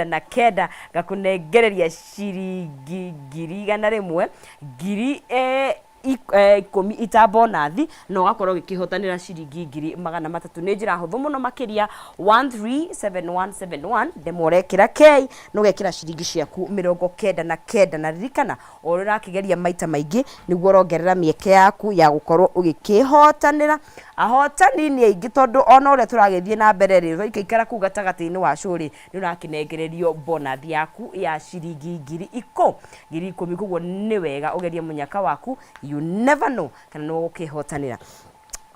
Na 9 ngakũnengereria ciringi 100,000, 10,000 ita bonathi, na ũgakorwo ũgĩkĩhotanĩra ciringi 300,000. Nĩ njĩra hũthũ mũno makĩria, 137171, ndemwa ũrekĩra K na ũgekĩra ciringi ciaku 99. Na ririkana, o ũrĩa ũrakĩgeria maita maingĩ, nĩguo ũrongerera mĩeke yaku ya gũkorwo ũgĩkĩhotanĩra. Ahotani nĩ aingĩ, tondũ ona ũrĩa tũragĩthiĩ na mbere rĩ, twaikaikara kũu gatagatĩ-inĩ wa show rĩ, nĩ ũrakĩnengererio bonathi yaku ya ciringi 10,000. Koguo nĩ wega ũgerie mũnyaka waku, you never know kana nĩ ũgũkĩhotanĩra.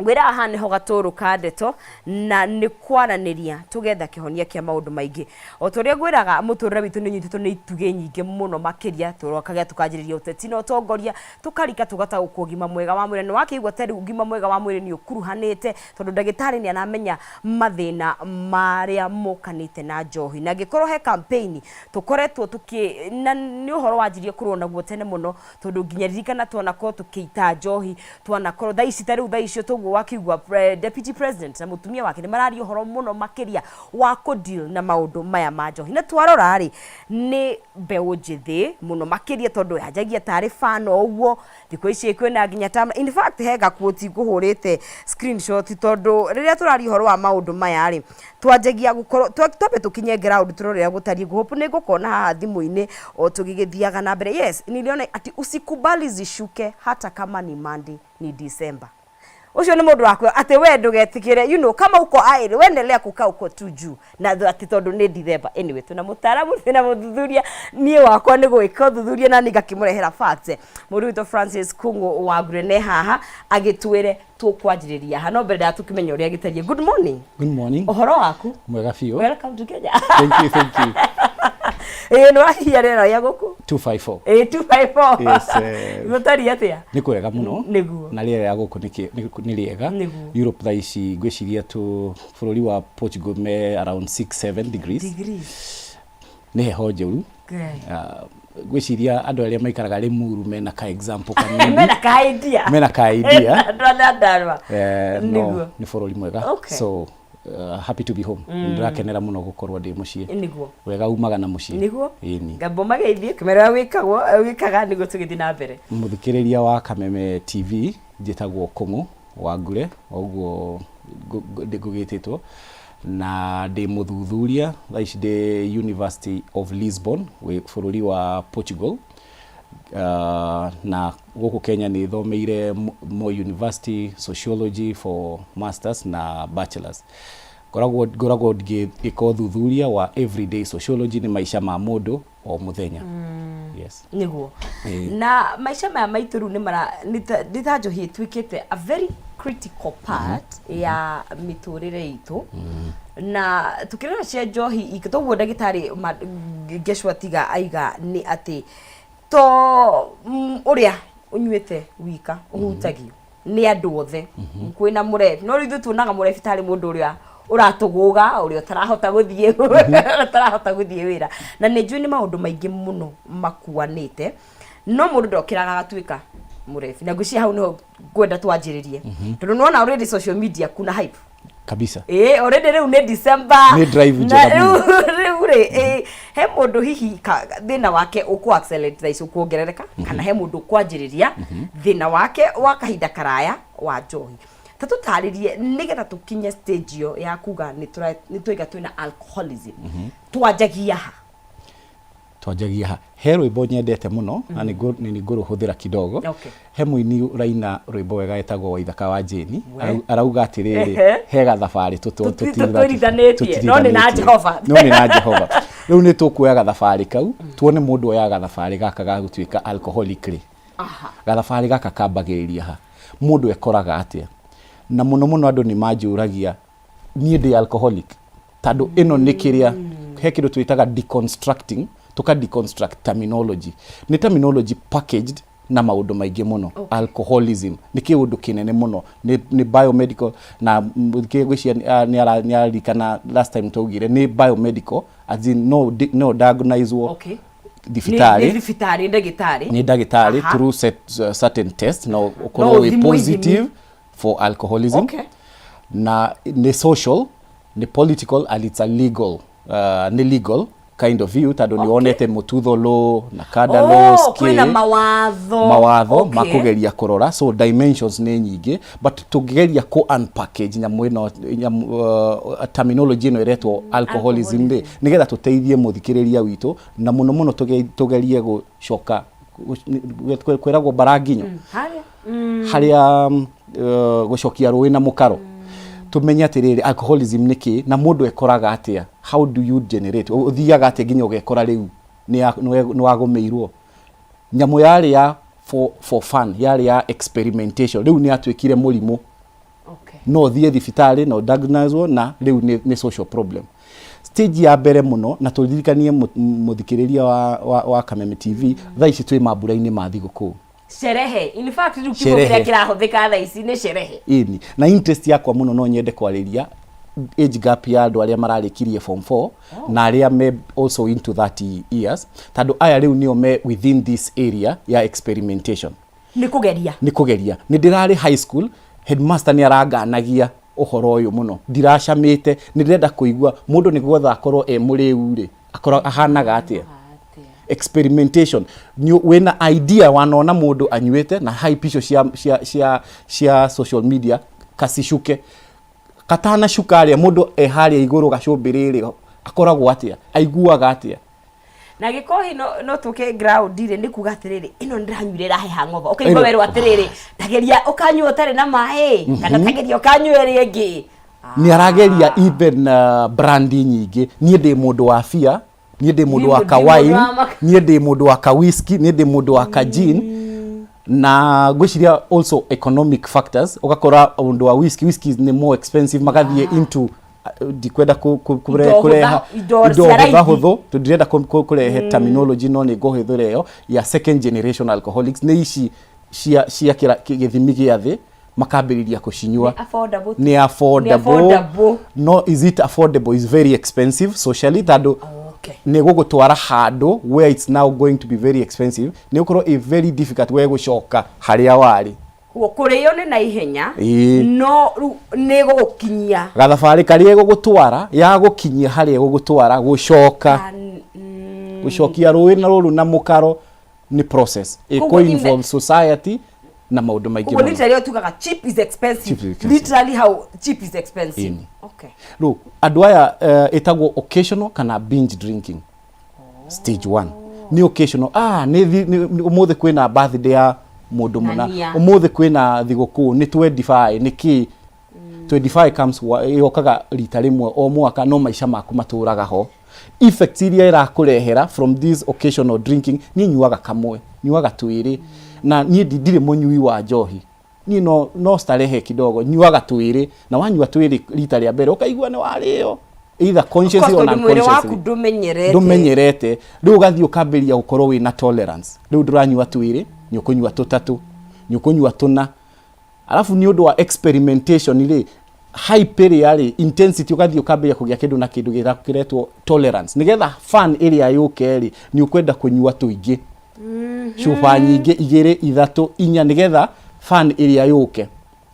Ngwĩra haha nĩho gatũrũ ka ndeto, na nĩ kwaranĩria tũgetha kĩhonia kĩa maũndũ maingĩ. O ta ũrĩa ngwĩraga, mũtũrĩre witũ nĩ ũnyitĩtwo nĩ itugĩ nyingĩ mũno makĩria. Tũrokagĩa tũkanjĩrĩria ũteti na ũtongoria, tũkarika tũgataũkwo ũgima mwega wa mwĩrĩ. Nĩ wakĩigua ta rĩu ũgima mwega wa mwĩrĩ nĩ ũkuruhanĩte, tondũ ndagĩtarĩ nĩ aramenya mathĩna marĩa mokanĩte na njohi. Na angĩkorwo he campaign tũkoretwo tũkĩ na nĩ ũhoro wanjirie kũrũo naguo tene mũno, tondũ nginya ririkana twanakorwo tũkĩita njohi, twanakorwo thaa ici, ta rĩu thaa icio toguo wakĩigua deputy president na mũtumia wake nĩ mararia ũhoro mũno makĩria wa kũ deal na maũndũ maya ma njohi. Na twarora rĩ, nĩ mbeũ njĩthĩ mũno makĩria, tondũ yanjagia tarĩ fan o ũguo. Thikũ ici kwĩna nginya ta, in fact, he gaquote ngũhũrĩte screenshot, tondũ rĩrĩa tũraria ũhoro wa maũndũ maya rĩ, twanjagia gũkorwo twambe tũkinye ground tũrore ũrĩa gũtariĩ. Ngũhope nĩ ngũkona haha thimũ-inĩ o tũgĩgĩthiaga na mbere. Yes, niliona ati "Usikubali zishuke hata kama ni Monday, ni December." Ũcio nĩ mũndũ wakwĩra atĩ we ndũgetikĩre, kama uko aĩrĩ, wendelea kukaa uko tu juu na atĩ tondũ nĩ December. Anyway, twĩna mũtaaramu, twĩna mũthuthuria. Niĩ wakwa nĩ gwĩka ũthuthuria na niĩ ngakĩmũrehera facts. Mũndũ witũ Francis Kung'u wa Ngure haha agĩtwĩre tũkwanjĩrĩria haha, no mbere nda tũkĩmenya ũrĩa gĩtariĩ. Good morning. Good morning. Ũhoro waku? Mwega biũ. Welcome to Kenya. Thank you, thank you. Ĩĩ, nĩ wahihinya rĩera rĩa gũkũ? 254. Ĩĩ, 254. Yes, gũtariĩ atĩa? Nĩ kwega mũno. Na rĩera rĩa gũkũ nĩ rĩega. Europe thaa ici ngwĩciria tu bũrũri wa Portugal me around 6 7 degrees. Degrees. Nĩ heho njũru. Ngai. Ah, ngwĩciria andũ arĩa maikaraga Limuru mena ka example kanini. Mena ka idea. Mena ka idea. Andũ a Nyandarua. No nĩ bũrũri mwega. So happy to be home. Ndĩrakenera mũno gũkorwo ndĩ mũciĩ. Wega umaga na mũciĩ. Ĩni. Ngambo mageithie kĩmera ũrĩa wĩkagwo wĩkaga nĩguo tũgĩthiĩ na mbere. Mũthikĩrĩria wa Kameme TV, njĩtagwo Kũng'ũ wa Ngure, ũguo ngũgĩtĩtwo, na ndĩ mũthuthuria. Thaa ici ndĩ University of Lisbon wĩ bũrũri wa Portugal. Na gũkũ Kenya nĩ thomeire Moi University sociology for masters na bachelors. Ngoragwo ngĩka ũthuthuria wa everyday sociology, nĩ maica ma mũndũ o mũthenya. Yes. Na maica maya maitũ rĩu nĩ mara nĩ ta njohi ĩtuĩkĩte a very critical part ya mĩtũrĩre itũ. Na tukĩrora cia njohi toguo ndagĩtarĩ Ngeshwa tiga aiga nĩ atĩ to ũrĩa ũnyuĩte wika ũhutagio, nĩ andũ othe. Kwĩna mũrebi, no rĩu ithuĩ tuonaga mũrebi tarĩ mũndũ ũrĩa ũratũgũga, ũrĩa ũtarahota gũthiĩ wĩra. Na nĩ njũĩ nĩ maũndũ maingĩ mũno makuanĩte, no mũndũ ndokĩraga agatuĩka mũrebi. Na ngwĩciria hau nĩho ngwenda twanjĩrĩrie, tondũ nĩwona already social media kuna hype. Kabisa. Ĩĩ, already rĩu nĩ December. Nĩ drive Na njega mũno. Rĩu rĩ, he mũndũ hihi thĩna wake ũkũ accelerate thaa ici, ũkuongerereka, kana he mũndũ ũkwanjĩrĩria thĩna wake wa kahinda karaya wa njohi. Ta tũtarĩrie, nĩgetha tũkinye stage ĩyo ya kuga nĩ twaiga twĩna alcoholism, twanjagia ha? Twanjagia ha? He rwĩmbo nyendete mũno na nĩ ngũrũhũthĩra kidogo. He mũini ũraina rwĩmbo wega etagwo Waithaka wa Jane. Arauga atĩrĩrĩ, he gathabarĩ Tũtũrithanĩtie, no nĩ na tũtirithanĩtie. Jehova. No nĩ na Jehova. Rĩu nĩ tũkuoya gathabarĩ kau tuone mũndũ oyaga gathabarĩ gaka ga gũtuĩka alcoholic rĩ, gathabarĩ gaka kambagĩrĩria ha, mũndũ ekoraga atĩa? Na mũno mũno andũ nĩ manjũragia, niĩ ndĩ alcoholic? Tondũ ĩno nĩ kĩrĩa, he kĩndũ twĩtaga deconstructing, tũka deconstruct terminology. Nĩ terminology packaged na maũndũ maingĩ mũno. Alcoholism nĩ kĩũndũ kĩnene mũno, nĩ biomedical na ngwĩciria nĩ araririkana last time twaugire nĩ biomedical, as in no diagnosewo thibitarĩ. Nĩ thibitarĩ, ndagĩtarĩ. Nĩ ndagĩtarĩ. Through certain test no ũkorwo wĩ ũthimwo positive ithimi. for alcoholism. Na nĩ social, nĩ political, and it's a legal, nĩ legal Kind of view, tondũ nĩ wonete mũtutho law na kada laws. Oh, kwĩna mawatho. Mawatho ma kũgeria kũrora. So dimensions nĩ nyingĩ, but tũngĩgeria kũ unpackage nyamũ ĩno, terminology ĩno ĩretwo alcoholism rĩ, nĩgetha tũteithie mũthikĩrĩria witũ, na mũno mũno tũgerie gũcoka kwĩragwo mbaranginyo Harĩa harĩa gũcokia rũĩ na mũkaro, tũmenye atĩrĩrĩ, alcoholism nĩ kĩ na mũndũ ekoraga atĩa? How do you generate? Ũthiaga atĩa nginya ũgekora rĩu nĩ wagũmĩirwo? Nyamũ yarĩ ya for fun, yarĩ ya experimentation, rĩu nĩ yatuĩkire mũrimũ. No ũthiĩ thibitarĩ no diagnosewo, na rĩu nĩ social problem. Stage ya mbere mũno, na tũririkanie mũthikĩrĩria wa Kameme TV, thaa ici twĩ mambura-inĩ ma thigũkũ. Sherehe. In fact, rĩu kiugo Sherehe. kĩrĩa kĩrahũthĩka thaa ici nĩ sherehe. Ĩni, na interest yakwa mũno, no nyende kwarĩria age gap ya andũ arĩa mararĩkirie form 4 na arĩa me also into 30 years, tondũ aya rĩu nĩo me within this area ya experimentation. Nĩ kũgeria. Nĩ kũgeria. Nĩ ndĩrarĩ high school, headmaster nĩ aranganagia ũhoro ũyũ mũno, ndiracamĩte, nĩ ndĩrenda kũigua mũndũ nĩ gwetha akorwo e mũrĩu rĩ, akorwo ahanaga atĩa. Experimentation nĩ wĩna idea, wanona mũndũ anyuĩte na hype icio cia social media, kacicuke katanacuka arĩa mũndũ e harĩa igũrũ gacũmbĩrĩ rĩ, akoragwo atĩa, aiguaga atĩa? Na gĩkohi no tũke ground rĩ, nĩ kuga atĩrĩrĩ, ĩno nĩ ndĩranyuire ĩrahe hangover, ũkaigua Ĩno- werwo atĩrĩrĩ, tageria ũkanyua ũtarĩ na maĩ, kana tageria ũkanyua ĩrĩa ĩngĩ. Nĩ arageria even brandi nyingĩ. Niĩ ndĩ mũndũ wa bia, niĩ ndĩ mũndũ wa Ndĩ mũndũ ka wine, wa maka- niĩ ndĩ mũndũ wa ka whisky, niĩ ndĩ mũndũ wa ka gin. Na ngwĩciria also economic factors, ũgakora ũndũ wa whisky, whisky nĩ more expensive, magathiĩ into ndikwenda Indo kũreha indo indo cia raithi. hũthahũthũ, tũndirenda kũrehe terminology, no nĩ ngũhũthĩra ĩyo ya second generation alcoholics, nĩ ici cia gĩthimi gĩa thĩ, makambĩrĩria kũcinyua. Nĩ affordable. Nĩ affordable. Nĩ affordable. No is it affordable? Is very expensive socially, tondũ nĩ gũgũtwara handũ where it's now going to be very expensive, nĩ gũkorwo ĩ very difficult we gũcoka harĩa warĩ. Koguo kũrĩo nĩ na ihenya, no rĩu nĩ gũgũkinyia gathabarĩ karĩa ĩgũgũtwara, ya gũkinyia harĩa ĩgũgũtwara, gũcoka gũcokia rũĩ na rũrũ na mũkaro nĩ process Koguo ĩkũ involve society na maũndũ maingĩ Koguo mũno. literally tugaga cheap is expensive. Cheap is expensive. Literally how cheap is expensive. Ĩni. Rĩu andũ aya ĩtagwo occasional kana binge drinking. Stage one nĩ occasional, nĩ ũmũthĩ kwĩna birthday ya mũndũ mũna, Ng'ania. ũmũthĩ kwĩna thigũkũ, nĩ 25, nĩ kĩ 25 comes yũkaga rita rĩmwe o mwaka, no maica maku matũraga ho. Effects iria ĩrakũrehera from this occasional drinking, niĩ nyuaga kamwe, nyuaga twĩrĩ, na niĩ ndirĩ mũnyui wa njohi, niĩ no starehe kidogo, nyuaga twĩrĩ, na wanyua twĩrĩ rita rĩa mbere ũkaigua nĩ warĩo, either consciously or Tondũ mwĩrĩ waku unconsciously. Ndũmenyerete. Ndũmenyerete. Rĩu ũgathiĩ ũkambĩrĩria gũkorwo wĩna tolerance. Rĩu ndũranyua twĩrĩ, nĩ ũkũnyua tũtatũ, nĩ ũkũnyua tũna, alafu nĩ ũndũ wa experimentation rĩ, hype ĩrĩa rĩ, intensity, ũgathiĩ ũkambĩrĩria kũgĩa kĩndũ na kĩndũ kĩretwo tolerance, nĩgetha fun ĩrĩa yũke rĩ, nĩ ũkwenda kũnyua tũingĩ, cuba nyingĩ, igĩrĩ, ithatũ, inya, nĩgetha fun ĩrĩa yũke.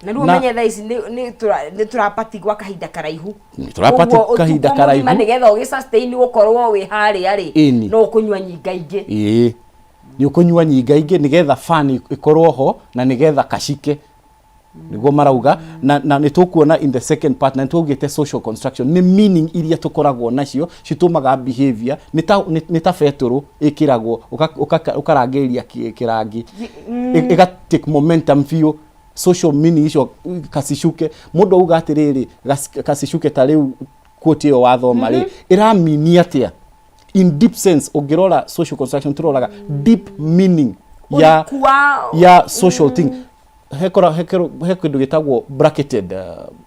Na rĩu ũmenye thaa ici nĩ tũrapati gwa kahinda karaihu. Nĩ tũrapati Ũguo kahinda ũtukũ karaihu. mũgima, nĩgetha ũgĩ sustain gũkorwo wĩ harĩa rĩ, no ũkũnyua nyingaingĩ. Ĩĩ, nĩ ũkũnyua nyingaingĩ nĩgetha fun ĩkorwo ho na nĩgetha kacike nĩguo marauga. Na nĩ tũkuona in the second part, na nĩ twaugĩte social construction nĩ meaning iria tũkoragwo nacio citũmaga behavior. Nĩ ta betũrũ ĩkĩragwo ũkarangĩrĩria kĩrangi, ĩga take momentum biũ. Social meaning icio, kacicuke, mũndũ auga atĩrĩrĩ, kacicuke, ta rĩu quote ĩyo wathoma rĩ, ĩramini atĩa in deep sense? Ũngĩrora social construction, tũroraga deep meaning ya Ũriku wa ya social thing. Hekora hekero he kĩndũ gĩtagwo bracketed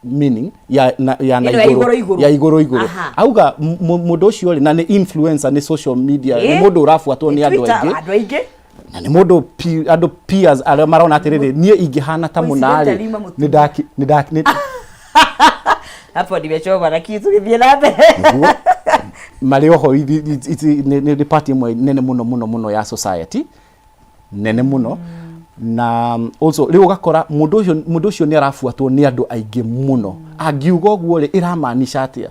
meaning ya na Ĩno ya igũrũ igũrũ igũrũ. Ya igũrũ igũrũ. Auga mũndũ ũcio rĩ, na nĩ influencer, nĩ social media, nĩ mũndũ ũrabuatwo nĩ andũ Twitter, aingĩ, andũ aingĩ. Na nĩ mũndũ andũ peers arĩa marona atĩrĩrĩ, niĩ ingĩhana ta mũna rĩ, Coincidentally, mamũtunya. nĩ ndaki nĩ ndaki nĩ Hapo nimechoma na kitu gĩthiĩ na mbere. Nĩguo. Marĩ oho nĩ part ĩmwe nene mũno mũno mũno ya society, nene mũno. Na also rĩu ũgakora mũndũ ũcio nĩ arabuatwo nĩ andũ aingĩ mũno. Angiuga ũguo rĩ, ĩramaanisha atĩa?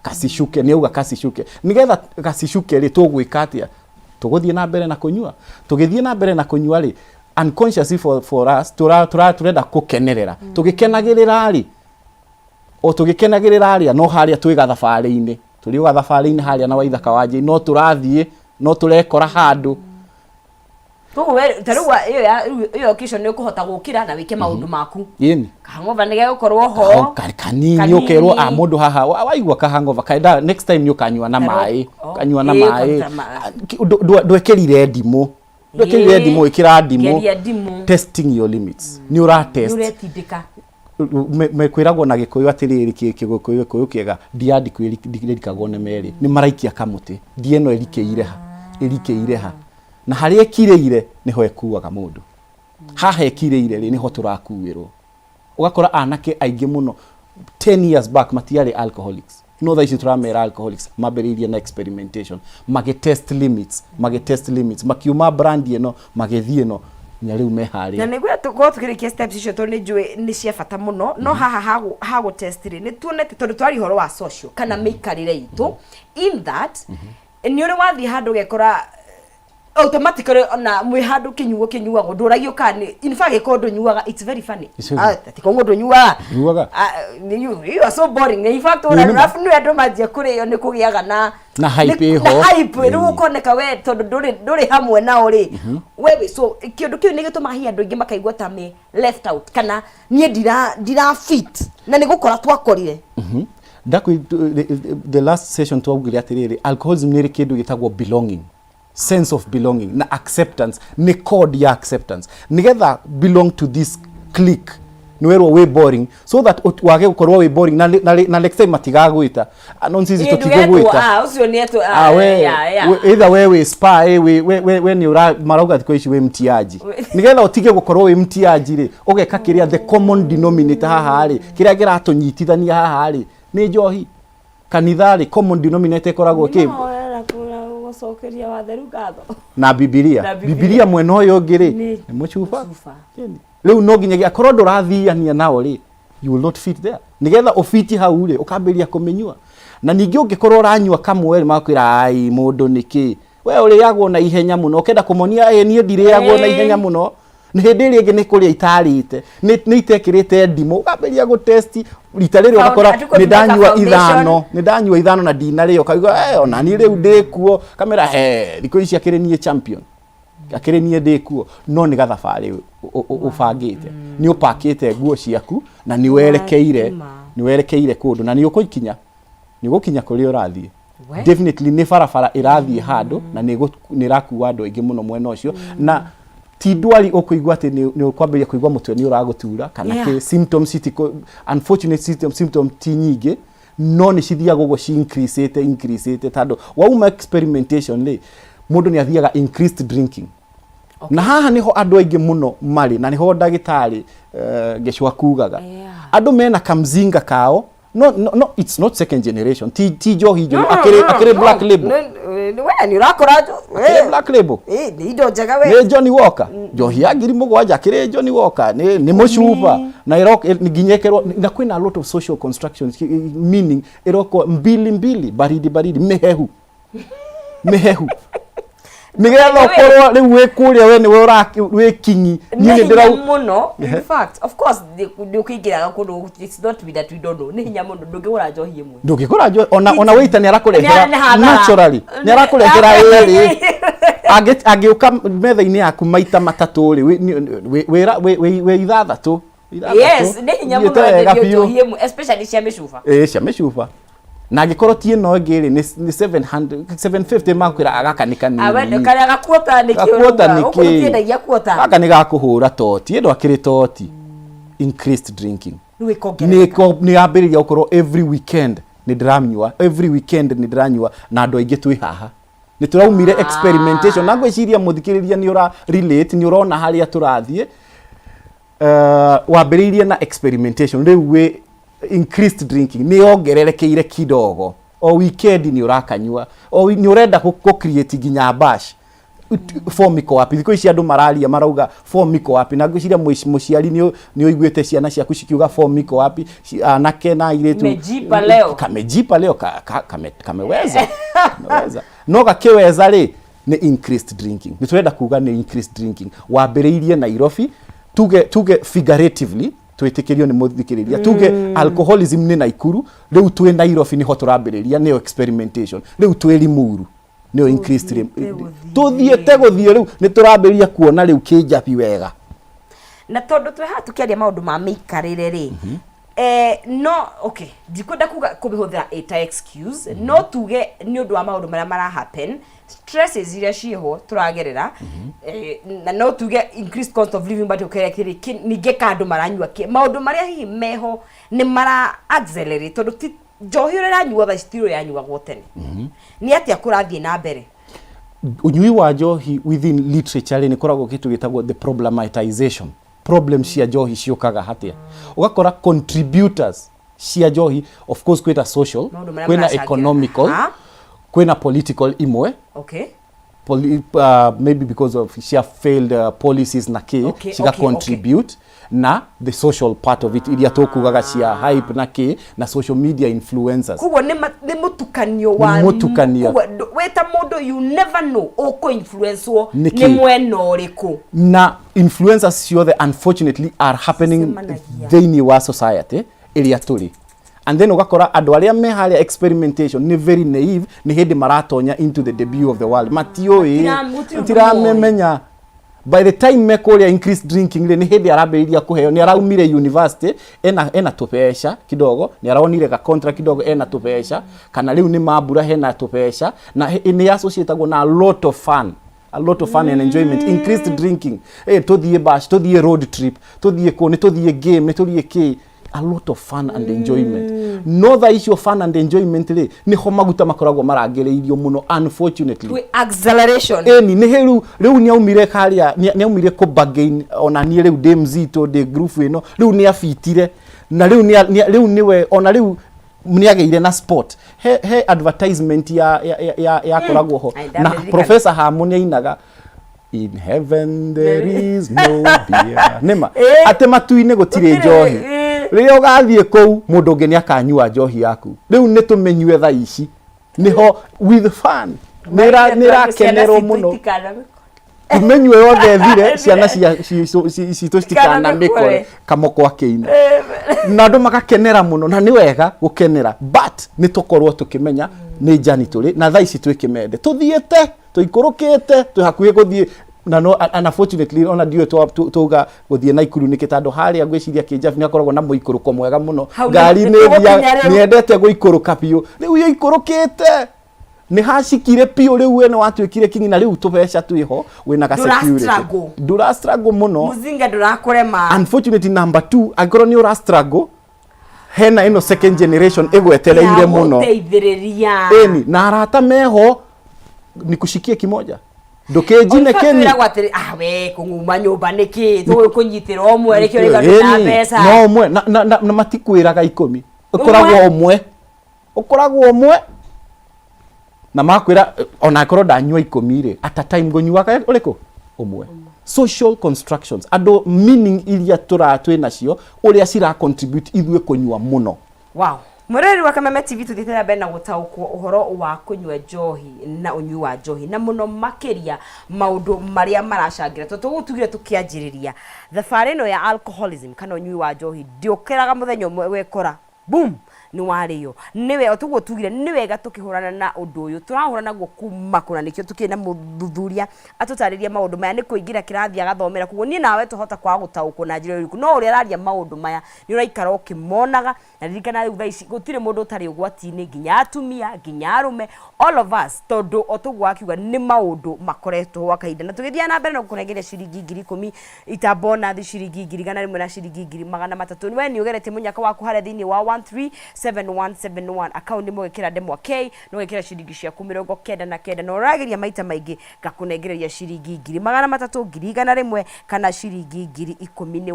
Kacicuke, nĩ auga kacicuke. Nĩgetha gacicuke rĩ, tũgwĩka atĩa? Tũgũthiĩ na mbere na kũnyua. Tũgĩthiĩ na mbere na kũnyua rĩ, unconsciously for us, tũrenda kũkenerera. Tũgĩkenagĩrĩra rĩ, o tũgĩkenagĩrĩra rĩ, no harĩa twĩ gathabarĩ-inĩ, tũrĩ o gathabarĩ-inĩ harĩa na Waithaka wa Njĩi, no tũrathiĩ, no tũrekora handũ. Koguo we ta rĩu ĩyo ya rĩu ĩyo occasion nĩ ũkũhota gũkĩra na wĩke maũndũ maku. Ĩni. Hangover nĩ gegũkorwo ho. Kanini ũkerwo a mũndũ haha waigua ka hangover kaenda next time nĩ ũkanyua na maĩ. Ũkanyua na maĩ. Ndwekĩrire ndimũ. Ndwekĩrire ndimũ, ĩkĩra ndimũ. Geria ndimũ. Testing your limits. Nĩ ũra test. Nĩ ũretindĩka. Mekwĩragwo na Gĩkũyũ atĩrĩrĩ, Gĩkũyũ Gĩkũyũ kĩega, ndia ndiku ĩrikagwo nĩ merĩ. Nĩ maraikia kamũtĩ, ndia ĩno ĩrikĩire ha? Ĩrikĩire ha? Na harĩa ĩkirĩire nĩho ĩkuaga mũndũ. Haha ĩkirĩire rĩ, nĩho tũrakuĩrwo. Ũgakora anake aingĩ mũno 10 years back matiarĩ alcoholics, no thaa ici tũramera alcoholics. Mambĩrĩirie na experimentation, magĩ test limits, magĩ test limits, makiuma brand ĩno magĩthiĩ ĩno, nginya rĩu me harĩa. Na nĩguo tũkorwo tũkĩrĩkia steps icio, tondũ nĩ njũĩ nĩ cia bata mũno, no haha ha gũ test rĩ, nĩ tuonete tondũ twaria ũhoro wa social kana mĩikarĩre itũ, in that nĩ ũrĩ wathiĩ handũ ũgekora automatically ona mwĩ handũ kĩnyuo kĩnyuagwo, ndũragio kana nĩ, in fact gĩkorwo ndũnyuaga, it's very funny. Ah, ti kongo ndũnyuaga. Nyuaga. Ah, you are so boring. In fact Nĩ nĩma. Arabu nĩ andũ manjia kũrĩo nĩ kũgĩaga na Na hype ĩho. Na hype rĩu ũkoneka we tondũ ndũrĩ hamwe nao rĩ, we wĩ so kĩũndũ kĩu nĩ gĩtũmaga hihi andũ aingĩ makaigua ta me left out, kana niĩ ndira fit na nĩ gũkora twakorire. Ndakwĩ the last session twaugire atĩrĩrĩ, alcoholism nĩ ĩrĩ kĩndũ gĩtagwo belonging, sense of belonging na acceptance, nĩ code ya acceptance, nĩgetha belong to this clique. Nĩ werwo wĩ boring, so that wage gũkorwo wĩ boring na next time matigagwĩta. Ah, no sisi tũtigũgwĩta. Ah, ũcio nĩ etwo. Ah, we, either we wĩ spa, we nĩ ũra marauga thikũ ici wĩ mtiaji. Nĩgetha ũtige gũkorwo wĩ mtiaji rĩ, ũgeka kĩrĩa the common denominator haha rĩ, kĩrĩa kĩratũnyitithania haha rĩ, nĩ njohi. Kanitha rĩ, common denominator ĩkoragwo kĩ? Gũcokeria watheru ngatho. Na Bibilia. Na Bibilia. Bibilia mwena ũyũ ũngĩ rĩ, Nĩ nĩ mũcuba. Cuba. Rĩu no nginyagia akorwo ndũrathiania nao rĩ, you will not fit there. Nĩgetha ũfiti hau rĩ, ũkambĩrĩria kũmĩnyua. Na ningĩ ũngĩkorwo ũranyua kamwe rĩ, magakwĩra, ai mũndũ nĩkĩ we ũrĩagwo na ihenya mũno? Ũkenda kũmonia, ĩ niĩ ndirĩagwo na ihenya mũno. Nĩ hĩndĩ ĩrĩa ĩngĩ nĩ kũrĩa itarĩte, nĩ itekĩrĩte ndimũ. Ũkambĩrĩria gũtesti rita rĩrĩ, ũgakora Ati kũ nĩ ndanyua foundation. ithano, nĩ ndanyua ithano na ndinarĩa, ũkaigua, "Eh, ona niĩ rĩu ndĩkuo." Kamera he thikũ ici akĩrĩ niĩ champion, akĩrĩ niĩ ndĩkuo. No nĩ gathabarĩ ũbangĩte, nĩ ũpakĩte nguo ciaku na nĩ werekeire, Watuma. nĩ werekeire kũndũ na nĩ ũgũkinya, nĩ ũgũkinya kũrĩa ũrathiĩ. We. Definitely nĩ barabara ĩrathiĩ handũ na nĩ ĩrakua andũ aingĩ mũno mwena ũcio, na ti ndwari ũkũigua atĩ nĩ ũkwambĩrĩria kũigua mũtwe nĩ ũragũtura kana kĩ. Symptoms citikũ, unfortunate symptom ti nyingĩ, no nĩ cithiaga ũguo ci increase increase, tondũ wauma experimentation rĩ, mũndũ nĩ athiaga increased drinking. Na haha niho andũ aingĩ mũno marĩ, na niho ndagĩtarĩ Gĩcũa kugaga andũ mena kamzinga kao. No, it's not second generation, ti njohi njũru, akĩrĩ Black Label. We nĩ ũrakora. Akĩrĩ Black Label. Nĩ indo njega we. Nĩ Johnny Walker, njohi ya 7,000, akĩrĩ Johnny Walker, nĩ mũcuba na nginya ĩkerwo na kwĩna a lot of social constructions, meaning ĩrokwo mbili mbili, baridi baridi, mĩhehu mĩhehu, nĩgetha ũkorwo rĩu wĩ kũrĩa we nĩwe wĩ kinyi. Nĩ Niĩ nĩ hinya ndĩrau mũno. In fact, of course nĩ ũkĩingĩraga kũndũ, it's not we that we don't know, nĩ hinya mũno, ndũngĩgũra njohi ĩmwe. Ndũngĩgũra njohi ona waiter nĩ arakũrehera. Nĩ hathara. Naturally nĩ arakũrehera ĩrĩ. Angĩũka metha-inĩ yaku maita matatũ rĩ, wĩ ithathatũ. Yes, nĩ hinya mũno Thiĩte wega wenderio biũ. njohi ĩmwe, especially cia mĩcuba. Ĩĩ, cia mĩcuba. Na angĩkorwo ti ĩno ĩngĩ rĩ, nĩ 700, 750, makwĩra gaka nĩ kanini. Karĩa gakuota nĩ kĩ? Gakuota nĩ ũrauga? kĩ? Gũkũ tũtiendagia kuota. Gaka nĩ gakũhũra toti, ĩno akĩrĩ toti. Increased drinking Rĩu ĩkongerereka. Nĩ yambĩrĩria gũkorwo every weekend nĩ ndĩranyua, every weekend nĩ ndĩranyua, na andũ aingĩ twĩ haha nĩ tũraumire experimentation, na ngwĩciria mũthikĩrĩria nĩ ũra relate, nĩ ũrona harĩa tũrathiĩ. Wambĩrĩirie na experimentation, rĩu wĩ increased drinking, nĩ yongererekeire kidogo, o weekend nĩ ũrakanyua, o nĩ ũrenda kũ create nginya bash. Form iko wapi? Thikũ ici andũ mararia marauga form iko wapi, na ngwĩciria mũciari nĩ ũiguĩte ciana ciaku cikiuga form iko wapi, anake na airĩtu. Mejipa leo. Kamejipa leo, kameweza, kameweza. No gakĩweza rĩ, nĩ increased drinking. Nĩ tũrenda kuga nĩ increased drinking wambĩrĩirie Nairobi. Tuge figuratively, twĩtĩkĩrio nĩ mũthikĩrĩria, tuge alcoholism nĩ Naikuru, rĩu twĩ Nairobi nĩho tũrambĩrĩria, nĩyo experimentation, rĩu twĩ Limuru nĩyo increased. Tũthiĩte gũthiĩ. Tũthiĩte gũthiĩ, rĩu nĩ tũrambĩrĩria kuona rĩu kĩnjabi wega. Na tondũ twĩ haha tũkĩaria maũndũ ma mĩikarĩre rĩ, no okay, ndikwenda kuga kũmĩhũthĩra ĩta excuse, no tuge nĩ ũndũ wa maũndũ marĩa mara happen, stresses iria ciĩho tũragerera, na no tuge increased cost of living, but okay, kĩrĩ ningĩ ka andũ maranyua maũndũ marĩa hihi meho nĩ mara accelerate, tondũ ti njohi ũrĩa ĩranyuo thaa ici ti ũrĩa yanyuagwo tene. Nĩ atĩa kũrathiĩ na mbere? Ũnyui wa njohi, within literature rĩ, nĩ koragwo kĩndũ gĩtagwo the problematization. Problem cia njohi ciũkaga hatia? Ũgakora contributors cia njohi, of course kwĩna social, Maũndũ marĩa kwĩna maracangĩra. economical, kwĩna political imwe, maybe because of cia failed policies na kĩ, ciga contribute na the social part of it, iria tũkugaga cia hype na kĩ, na social media influencers. Koguo nĩ mũtukanio wa Nĩ mũtukanio. Koguo wĩ ta mũndũ, you never know ũkũ influencewo Nĩ nĩ kĩ? mwena ũrĩkũ. Na influencers ciothe unfortunately are happening Cemanagia. thĩinĩ wa society ĩrĩa tũrĩ, and then ũgakora andũ arĩa me harĩa experimentation nĩ very naive, nĩ hĩndĩ maratonya into the debut of the world, matiũĩ. Gũtirĩ ũndũ. Matiramemenya. By the time me kũrĩa increased drinking rĩ, nĩ hĩndĩ arambĩrĩria kũheo, nĩ araumire university ena tũbeca kidogo, nĩ aronire ga contract kidogo, ena tũbeca, kana rĩu nĩ mambura hena tũbeca, na nĩ associatagwo na a lot of fun, a lot of fun and enjoyment. Increased drinking, tũthiĩ bash, tũthiĩ road trip, tũthiĩ kũ, nĩ tũthiĩ game, nĩ tũthiĩ kĩ, a lot of fun and enjoyment. No thaa icio fun and enjoyment rĩ, nĩho maguta makoragwo marangĩrĩirio mũno, unfortunately. Twĩ acceleration. Ĩni nĩ rĩu nĩ aumire harĩa, nĩ aumire kũ bargain, ona niĩ rĩu ndĩ mzito, ndĩ group ĩno, rĩu nĩ abitire, na rĩu rĩu nĩwe ona rĩu nĩ agĩire na sport, he advertisement ya yakoragwo ho. Ai, na ndamĩririkana. Professor Hamo nĩ ainaga "In heaven there is no beer", nĩma atĩ matu-inĩ gũtirĩ Gũtirĩ, njohi. Rĩrĩa ũgathiĩ kũu, mũndũ ũngĩ nĩ akanyua njohi yaku. Rĩu nĩ tũmĩnyue thaa ici, nĩho with fun, nĩ ĩrakenerwo mũno. Tũmĩnyue yothe thire, ciana citũ citikanamĩkore kamoko akĩina, na andũ magakenera mũno, na nĩ wega gũkenera, but nĩ tũkorwo tũkĩmenya nĩ njani tũrĩ na thaa ici, twĩ kĩmende, tũthiĩte tũikũrũkĩte, twĩ hakuhĩ gũthiĩ na no unfortunately ona ndiũĩ tauga gũthiĩ Naikuru nĩkĩ, tondũ harĩa ngwĩciria Kĩnjabi nĩ akoragwo na mũikũrũko mwega mũno. Hau Ngari nĩ nĩ tũgũkinya ĩthiaga rĩu. nĩ yendete gũikũrũka biũ. Rĩu ĩikũrũkĩte nĩ hacikire biũ, rĩu we nĩ watuĩkire kingi, na rĩu tũbeca twĩho, wĩna ga Ndũra security. struggle. Ndũra struggle mũno. Mũzinga ndũrakũrema. Unfortunately, number two, angĩkorwo nĩ ũra struggle, hena ĩno second generation ĩgwetereire mũno. Teithĩrĩria. Ĩni na arata meho, nikushikie kimoja, ndũkĩnjine kĩni. Twĩragwo atĩrĩ, ah, we kũng'uma nyũmba nĩkĩ, tũgũkũnyitĩra ũmwe nĩkĩo rĩga ndũna Ĩni, mbeca. No ũmwe na matikwĩraga 10, ũkoragwo ũmwe, ũkoragwo ũmwe, na makwĩra ona akorwo ndanyua 10 rĩ, at a time ngũnyuaga ũrĩkũ? Ũmwe. Social constructions, andũ, meaning iria tũra twĩ nacio, ũrĩa cira contribute ithuĩ kũnyua mũno. Wow, mwĩroreri wa Kameme TV, tũthiĩte na mbere na gũtaũkwo ũhoro wa kũnyua njohi na ũnyui wa njohi, na mũno makĩria maũndũ marĩa maracangĩra, tondũ tũgũtugire tũkĩanjĩrĩria thabarĩ ĩno ya alcoholism kana ũnyui wa njohi ndĩũkĩraga mũthenya ũmwe wekora boom nĩ warĩo. Nĩwe o tũguo tugire, nĩ wega tũkĩhũrana na ũndũ ũyũ tũrahũrana naguo kuma kũna, nĩkĩo tũkĩrĩ na mũthuthuria atũtarĩrie maũndũ maya, nĩ kũingĩra kĩrathi agathomera. Koguo niĩ nawe twahota kwaga gũtaũkwo na njĩra ĩrĩkũ, no ũrĩa araria maũndũ maya nĩ ũraikara ũkĩmonaga. Na ririkana rĩu thaa ici gũtirĩ mũndũ ũtarĩ ũgwati-inĩ, nginya atumia, nginya arũme, all of us, tondũ o tũguo akiuga nĩ maũndũ makoretwo gwa kahinda. Na tũgĩthiaga na mbere na gũkũnengeria ciringi 10,000 ita bonathi, ciringi 100,000 na ciringi 300,000. We nĩ ũgeretie mũnyaka waku harĩa thĩinĩ wa 137. 7171 akaunti mũgekĩra ndemwa K na ũgekĩra ciringi ciaku 99 na ũrageria maita maingĩ ngakũnengereria ciringi 300,000, 100,000 kana ciringi 10,000. Nĩ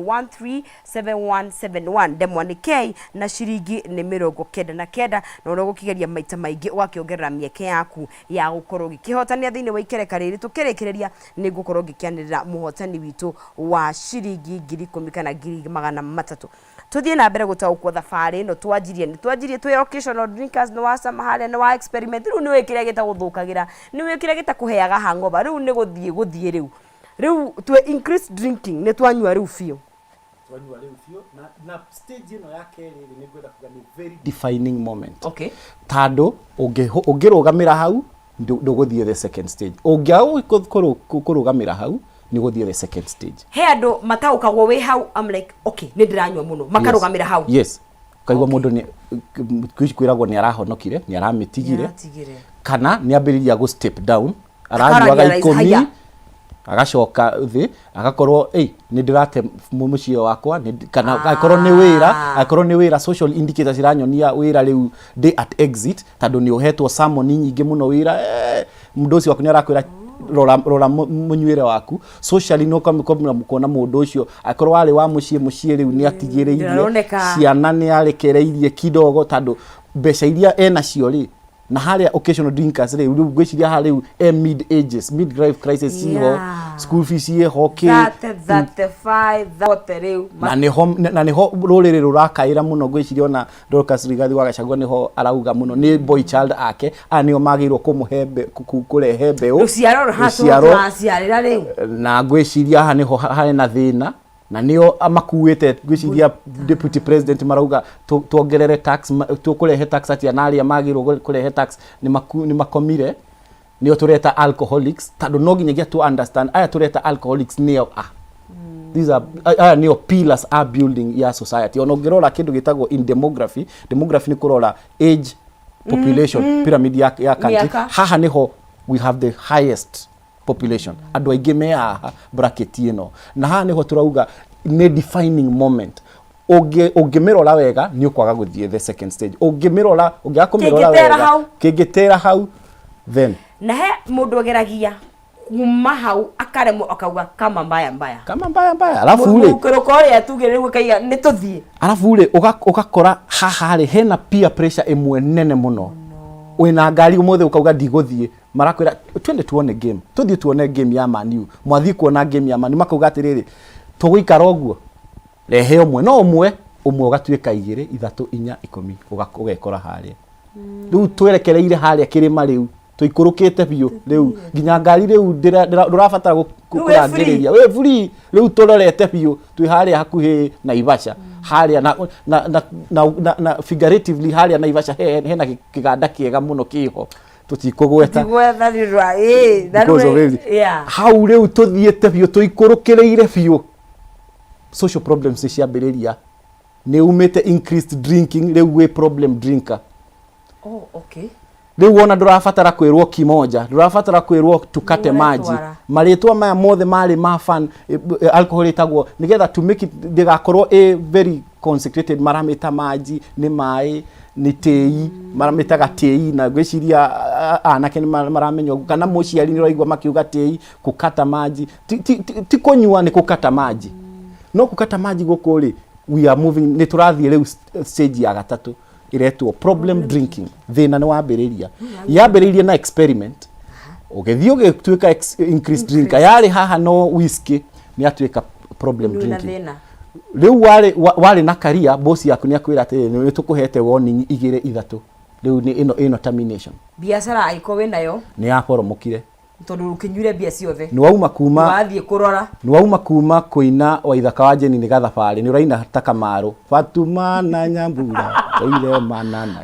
137171 ndemwa nĩ K na ciringi nĩ 99 na ũrĩa ũgũkĩgeria maita maingĩ ũgakĩongerera mĩeke yaku ya gũkorwo ũgĩkĩhotanĩra thĩinĩ wa ikereka rĩrĩ. Tũkĩrĩkĩrĩria nĩ ngũkorwo ngĩkĩanĩrĩra mũhotani witũ wa ciringi 10,000 kana 300,000. Tũthiĩ na mbere gũtaũkwo thabarĩ ĩno twanjirie, nĩ twanjirie twĩ occasional drinkers, nĩ wacama harĩa, nĩ wa experiment, rĩu nĩ ũĩ kĩrĩa gĩtagũthũkagĩra, nĩ ũĩ kĩrĩa gĩtakũheaga hangover, rĩu nĩ gũthiĩ gũthiĩ rĩu. Rĩu twĩ increase drinking, nĩ twanyua rĩu biũ. Twanyua rĩu biũ, na stage ĩno ya kerĩ rĩ, nĩ ngwenda kuga nĩ very defining moment. Tondũ ũngĩrũgamĩra hau, ndũgũthiĩ the second stage. Ũngĩaga kũrũgamĩra hau, nĩ ũgũthiĩ the second stage. He andũ mataũkagwo wĩ hau, I'm like, okay, nĩ ndĩranyua mũno, makarũgamĩra hau. Yes. Ũkaigua mũndũ nĩ kwĩragwo nĩ arahonokire, nĩ aramĩtigire, Nĩaratigire. kana nĩ ambĩrĩria gũ step down, aranyuaga Akara-realize, 10, haya. agacoka thĩ, agakorwo ĩ nĩ ndĩrate mũciĩ wakwa, kana angĩkorwo nĩ wĩra, angĩkorwo nĩ wĩra, social indicators iranyonia wĩra rĩu ndĩ at exit, tondũ nĩ ũhetwo sermon nyingĩ mũno wĩra, mũndũ ũcio waku nĩ arakwĩra rora, rora mũnyuĩre waku. Socially nĩ ũkamũkomera kuona mũndũ ũcio angĩkorwo warĩ wa mũciĩ, mũciĩ rĩu nĩ atigĩrĩirie Ndĩraroneka. ciana nĩ arekereirie kidogo, tondũ mbeca iria enacio rĩ, na harĩa occasional drinkers rĩ, rĩu ngwĩciria haha rĩu e mid ages, mid life crisis ciho, school fees ciĩho kĩ 30, 35, 40 rĩu. Na nĩho rũrĩrĩ rũrakaĩra mũno. Ngwĩciria ona Dorcas Rigathi wa Gachagua nĩho arauga mũno nĩ boy child ake aya nĩo magĩrĩirwo kũmũhe kũrehe mbeũ. Rũciaro Rũciaro. Rũraciarĩra rĩu. Na ngwĩciria haha nĩho harĩ na thĩna na nĩo makuĩte. Ngwĩciria deputy president marauga tuongerere tax, tũkũrehe tax atĩa na arĩa magĩrĩirwo kũrehe tax nĩ makomire, nĩo tũreta alcoholics, tondũ no nginyagia tu understand aya tũreta alcoholics nĩo a these are aya nĩo pillars a building ya society. Ona ũngĩrora kĩndũ gĩtagwo in demography, demography nĩ kũrora age population pyramid ya country. Mĩaka. Haha nĩho we have the highest population, andũ aingĩ me haha bracket ĩno, na haha nĩho tũrauga nĩ defining moment. Ũngĩmĩrora wega nĩ ũkwaga gũthiĩ the second stage. Ũngĩmĩrora, ũngĩaga kũmĩrora Kĩngĩtera wega, hau. Kĩngĩtera hau then Na he mũndũ ageragia kuma hau akaremwo, akauga kama mbaya mbaya. Kama mbaya mbaya, alafu rĩ Mũkũrũko ũrĩa tuge rĩu akaiga nĩ tũthiĩ. Arabu rĩ, ũgakora haha rĩ hena peer pressure ĩmwe nene mũno. Wĩna ngari ũmũthĩ ũkauga ndigũthiĩ, marakwĩra twende tuone game, tũthiĩ tuone game ya Man U. Mwathiĩ kuona game ya Man U, makauga atĩrĩrĩ, tũgũikara ũguo, rehe ũmwe, no ũmwe ũmwe ũgatuĩka 2, 3, 4, 10, ũgekora harĩa rĩu twerekereire harĩa kĩrĩma, rĩu tũikũrũkĩte biũ, rĩu nginya ngari rĩu ndũrabatara Rĩu wĩ free. kũrangĩrĩria, wĩ free. Rĩu tũrorete biũ, twĩ harĩa hakuhĩ Naivasha harĩa na figuratively harĩa Naivasha hena kĩganda kĩega mũno kĩho tũtikũgweta. Ndigwetha nĩ ũndũ wa ĩĩ, na Because rĩu of everything. Hau rĩu tũthiĩte biũ, tũikũrũkĩrĩire biũ, social problems nĩ ciambĩrĩria. Nĩ umĩte increased drinking, rĩu wĩ problem drinker. Oh, okay. Rĩu wona ndũrabatara kwĩrwo kimoja, ndũrabatara kwĩrwo tukate maji. Ũretwara. Marĩtwa maya mothe marĩ ma fun. Alcohol ĩtagwo nĩgetha to make it ndĩgakorwo ĩ very concentrated, maramĩta maji, nĩ maĩ, nĩ tĩi, maramĩtaga tĩi, na ngwĩciria anake nĩ maramenya ũguo, kana mũciari nĩ ũraigua makiuga tĩi, kũkata maji, ti kũnyua, nĩ kũkata maji. No kũkata maji gũkũ rĩ, we are moving, nĩ tũrathiĩ rĩu stage ya gatatũ ĩretwo problem drinking. Thĩna nĩ wambĩrĩria, yambĩrĩirie na experiment, ũgĩthiĩ ũgĩtuĩka increased drinker. Yarĩ haha no whisky, nĩ atuĩka problem Rĩu na drinking. Thĩna. Rĩu warĩ na career, boss yaku nĩ akwĩra atĩrĩrĩ, nĩ tũkũhete warning 2, 3, rĩu nĩ ĩno termination. Biacara angĩkorwo wĩ nayo. Nĩ yaporomokire. Tondũ ũkĩnyuire mbia ciothe. Nĩ wauma kuma wathiĩ kũrora. Nĩ wauma kuma kũina Waithaka wa Jeni nĩ gathabarĩ, nĩ ũraina ta Kamarũ, Fatuma na Nyambura toire mana na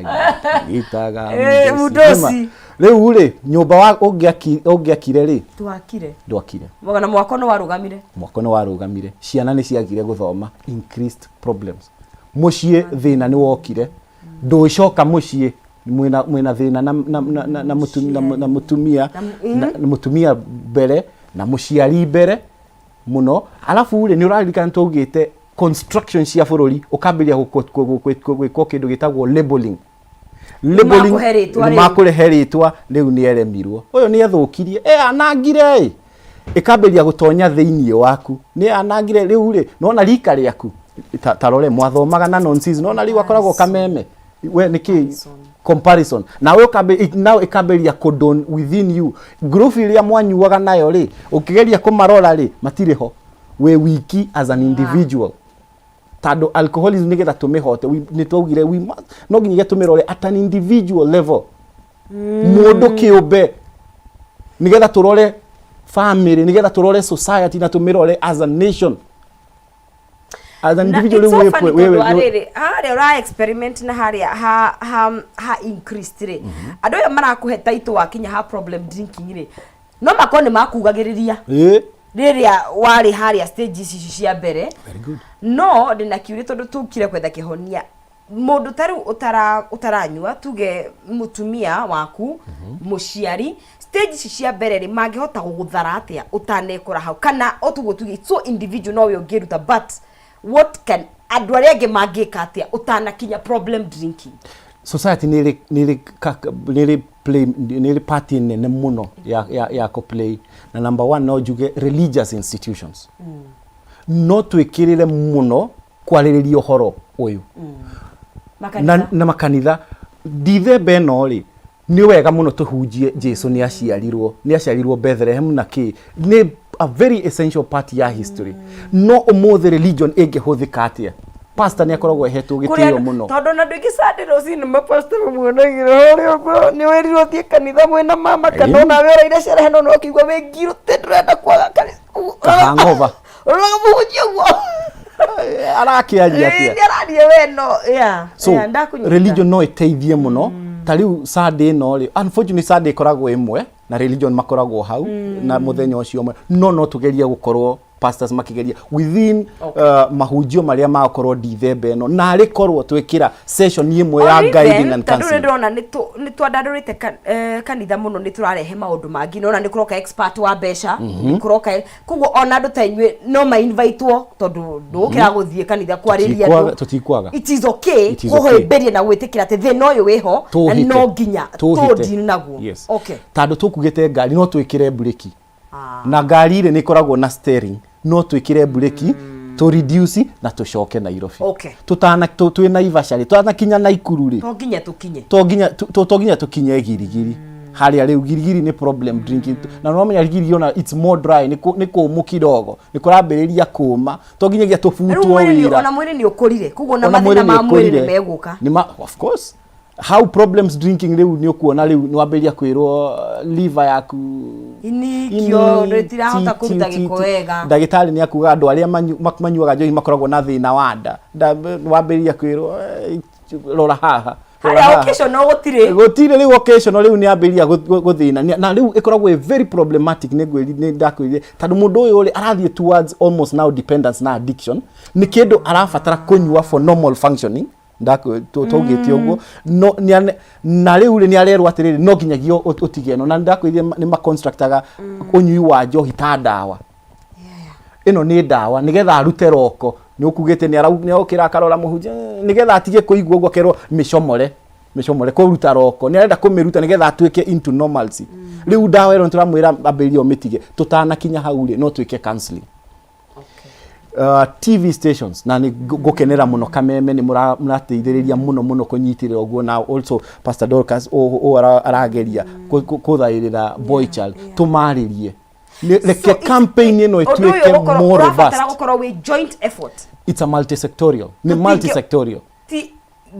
gitaga. Mũndoci. Rĩu rĩ, nyũmba wa ũngĩakire rĩ? Twakire. Ndwakire. Na mwako nĩ warũgamire. Mwako nĩ warũgamire, ciana nĩ ciagire gũthoma, increased problems mũciĩ, thĩna nĩ wokire, ndũgĩcoka mũciĩ mwĩna thĩna na mũtumia na mũtumia mbere na mũciari mbere mũno. Alafu rĩ, nĩ ũraririkana twaugĩte Construction cia bũrũri ũkambĩrĩria gwĩkwo kĩndũ gĩtagwo labeling. Labeling. Nĩmakũhe rĩtwa rĩu. Nĩmakũrehe rĩtwa rĩu, nĩ eremirwo ũyũ, nĩ ethũkirie, e anangire ĩ, ĩkambĩrĩria gũtonya thĩinĩ waku, nĩ anangire rĩu rĩ, nona rika rĩaku ta rore mwathomaga na nonsense, nona rĩu akoragwo kameme we nĩkĩ. Comparison nawe now ĩkambĩrĩria kũ within you. Group iria mwanyuaga nayo rĩ, ũkĩgeria kũmarora rĩ, matirĩ ho, wĩ wiki as an individual, tondũ alcoholism nĩgetha tũmĩhote nĩ twaugire we must, no nginyagia tũmĩrore at an individual level, mũndũ kĩũmbe, nĩgetha tũrore family, nĩgetha tũrore society na tũmĩrore as a nation, as an Na individual. It's so rĩu funny wewe tondũ arĩrĩ harĩa ũra experiment na harĩa ha increased rĩ, andũ aya marakũhe title wakinya ha problem drinking rĩ, no makorwo nĩ makugagĩrĩria rĩrĩa warĩ harĩa stage ici cia mbere. Very good. No ndĩna kĩũria, tondũ tũkire kwetha kĩhonia, mũndũ ta rĩu ũtaranyua, tuge mũtumia waku, mũciari, stage ici cia mbere rĩ, mangĩhota gũgũthara atĩa ũtanekora hau? Kana o tuguo tuge it's so individual, no we ũngĩruta, but what can andũ arĩa angĩ mangĩka atĩa ũtanakinya problem drinking? Society nĩ ĩrĩ play, nĩ ĩrĩ part nene mũno ya kũ play, na number one no njuge religious institutions no twĩkĩrĩre mũno kwarĩrĩria ũhoro ũyũ makanitha. Na makanitha ndithemba ĩno rĩ, nĩ wega mũno tũhunjie Jesu nĩ aciarirwo Bethlehem, na kĩ nĩ a very essential part ya history. No ũmũthĩ religion ĩngĩhũthĩka atĩa? Pastor nĩ akoragwo ehetwo gĩtĩo mũno. Tondũ na andũ aingĩ Sunday rũcinĩ mapastor mamuonagĩra harĩa ũguo, nĩ wĩrirwo ũthiĩ kanitha mwĩna mama kana onawe ũraire cerehe, no nĩ ũkĩigua wĩ guilty, ndũrenda kwaga kanitha. Kahangover. Ũroraga mũhunjia ũguo. Arakĩaria atĩa? Nĩ araria we no yeah. So yeah, ndakũnyita. Religion no ĩteithie mũno. Ta rĩu Sunday ĩno rĩ, unfortunately Sunday ĩkoragwo ĩmwe na religion makoragwo hau na mũthenya ũcio ũmwe, no tũgerie gũkorwo pastors makĩgeria within mahunjio marĩa magakorwo Dithemba ĩno, na arĩ korwo twĩkĩra session ĩmwe ya Or even, guiding and tondũ rĩu counseling. Ndĩrona nĩ twandandũrĩte kanitha mũno, nĩ tũrarehe maũndũ mangĩ, nona nĩ kũroka expert wa mbeca, nĩ kũroka, koguo ona andũ ta inyuĩ no mainvitwo, tondũ ndũgũkĩra gũthiĩ kanitha kwarĩria andũ. Tũtikwaga. It is okay It is okay. kũhĩmbĩria na gwĩtĩkĩra atĩ thĩna ũyũ wĩho na Tũhĩte. no nginya Tũhĩte. tũdeal naguo. Yes. Tondũ tũkugĩte ngari no twĩkĩre mburĩki, na ngari rĩ nĩ ĩkoragwo na steering, no twĩkĩre mburĩki tũ reduce na tũcoke Nairobi. Tũtana twĩ Naivasha rĩ, tũtanakinya Naikuru rĩ. To nginya tũkinye. To nginya tũkinye Girigiri harĩa rĩu. Girigiri nĩ problem drinking, na nĩwamenya Girigiri ona it's more dry, nĩ kũmũ kidogo, nĩ kũrambĩrĩria kũma, to nginyagia Rĩu tũbutwo mwĩrĩ wĩra. Ona mwĩrĩ nĩ ũkũrire, koguo ona Ona mathĩna mwĩrĩ ma nĩ mwĩrĩ nĩ ũkũrire. megũka. Of course, how problems drinking rĩu nĩ ũkuona rĩu nĩ wambĩrĩria kwĩrwo liver yaku ini ini, kĩo rĩtirahota kũruta gĩko wega. Ndagĩtarĩ nĩ akuga andũ arĩa manyuaga njohi makoragwo na thĩna wa nda. Wambĩrĩria kwĩrwo, rora haha, rora harĩa haha. Occasional gũtirĩ. Gũtirĩ rĩu occasional, rĩu nĩ ambĩrĩria gũthĩna. Na rĩu ĩkoragwo ĩ very problematic. Nĩ ngwĩri, nĩ ndakwĩrire, tondũ mũndũ ũyũ rĩ arathiĩ towards almost now dependence na addiction, nĩ kĩndũ arabatara kũnyua for normal functioning. Twaugĩte ũguo no na rĩu rĩ nĩ arerwo atĩrĩrĩ, no nginyagia ũtige ĩno, na ndakwĩrire nĩ maconstructaga ũnyui wa njohi ta ndawa. Ĩno nĩ ndawa nĩgetha arute roko, nĩ ũkugĩte nĩ arokĩra akarora mũhunjia, nĩgetha atige kũigua ũguo, akerwo mĩcomore, mĩcomore kũruta roko, nĩ arenda kũmĩruta nĩgetha atuĩke into normalcy. Rĩu ndawa ĩno tũramwĩra ambĩrĩrie ũmĩtige. Tũtanakinya hau rĩ, no twĩke counseling. TV stations, na nĩ ngũkenera mũno Kameme nĩ mũrateithĩrĩria mũno mũno kũnyitĩrĩra ũguo, na also Pastor Dorcas ũ arageria kũthaĩrĩra boy child, tũmarĩrie. Reke So campaign ĩno ũndũ ũyũ ĩtuĩke more ũrabatara robust. gũkorwo wĩ joint effort. It's a multisectorial, nĩ multisectorial. Ti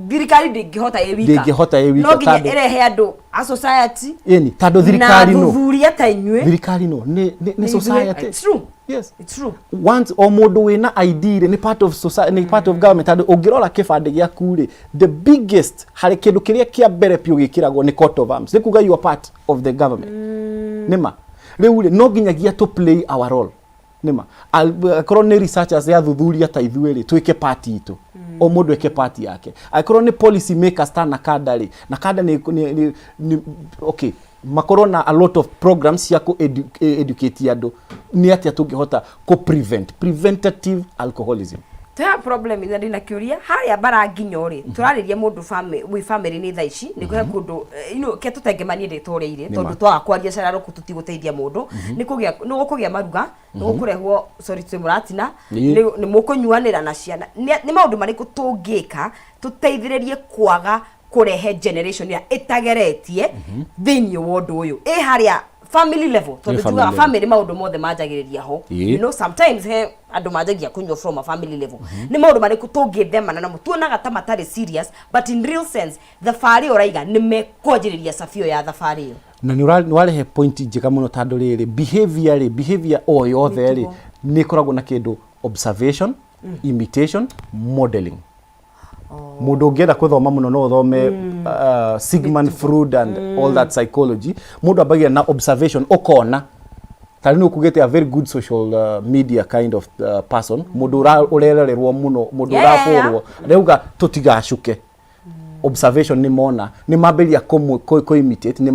thirikari ndĩngĩhota ĩ wika. Ndĩngĩhota ĩ wika, no nginya ĩrehe andũ a society Ĩni, tondũ na thirikari no thuthuria ta inyuĩ. Thirikari no nĩ Nĩ ithuĩ. society. It's true. Yes. It's true. Once o mũndũ wĩna ID rĩ, nĩ part of society, nĩ part of government, tondũ ũngĩrora kĩbandĩ gĩaku rĩ, the biggest harĩ kĩndũ kĩrĩa kĩa mbere biũ gĩkĩragwo nĩ coat of arms, nĩ kuga you are part of the government. Nĩma rĩu rĩ, no nginyagia to play our role. Nĩma akorwo nĩ researchers ya thuthuria ta ithuĩ rĩ, twĩke part itũ, o mũndũ eke part yake. Angĩkorwo nĩ policy makers ta NACADA rĩ, NACADA nĩ okay, makorwo na a lot of programs cia kũ educate andũ nĩ atĩa tũngĩhota kũ prevent, preventative alcoholism. Twĩha problem na ndĩna kĩũria harĩa bara nginyo rĩ, tũrarĩria mũndũ wĩ family-inĩ thaa ici nĩ kũhe kũndũ ke tũtengemanie rĩtwa ũrĩa irĩ, tondũ twaga kwaria cararũkũ tũtigũteithia mũndũ. Nĩ kũgĩa, nĩ gũkũgĩa maruga, nĩ gũkũrehwo, sorry, twĩ mũratina, nĩ mũkũnyuanĩra na ciana. Nĩ maũndũ marĩkũ tũngĩka tũteithĩrĩrie kwaga kũrehe generation ĩrĩa ĩtageretie thĩinĩ wa ũndũ ũyũ ĩ harĩa family level, tondũ family njugaga level. Family maũndũ mothe manjagĩrĩria ho. Sometimes he andũ manjagia kũnyua from a family level. Nĩ maũndũ marĩkũ tũngĩthemana namo tuonaga ta matarĩ serious, but in real sense thabarĩ ĩyo ũraiga nĩ mekwanjĩrĩria cabio ya thabarĩ ĩyo? Na nĩ warehe point njega mũno, tondũ rĩrĩ, behavior rĩ, behavior o yothe rĩ, Mĩtugo. Nĩ ĩkoragwo na kĩndũ observation, imitation, modeling. Mũndũ ũngĩenda gũthoma mũno no ũthome Sigmund Freud and all that psychology. Mũndũ ambagia na observation, ũkona tarĩ nĩ ũkugĩte a very good social media kind of person, mũndũ ũrerorerwo mũno, mũndũ ũrabũrwo rĩuga tũtigacuke. Observation, nĩ mona, nĩ mambĩrĩria kũ imitate, nĩ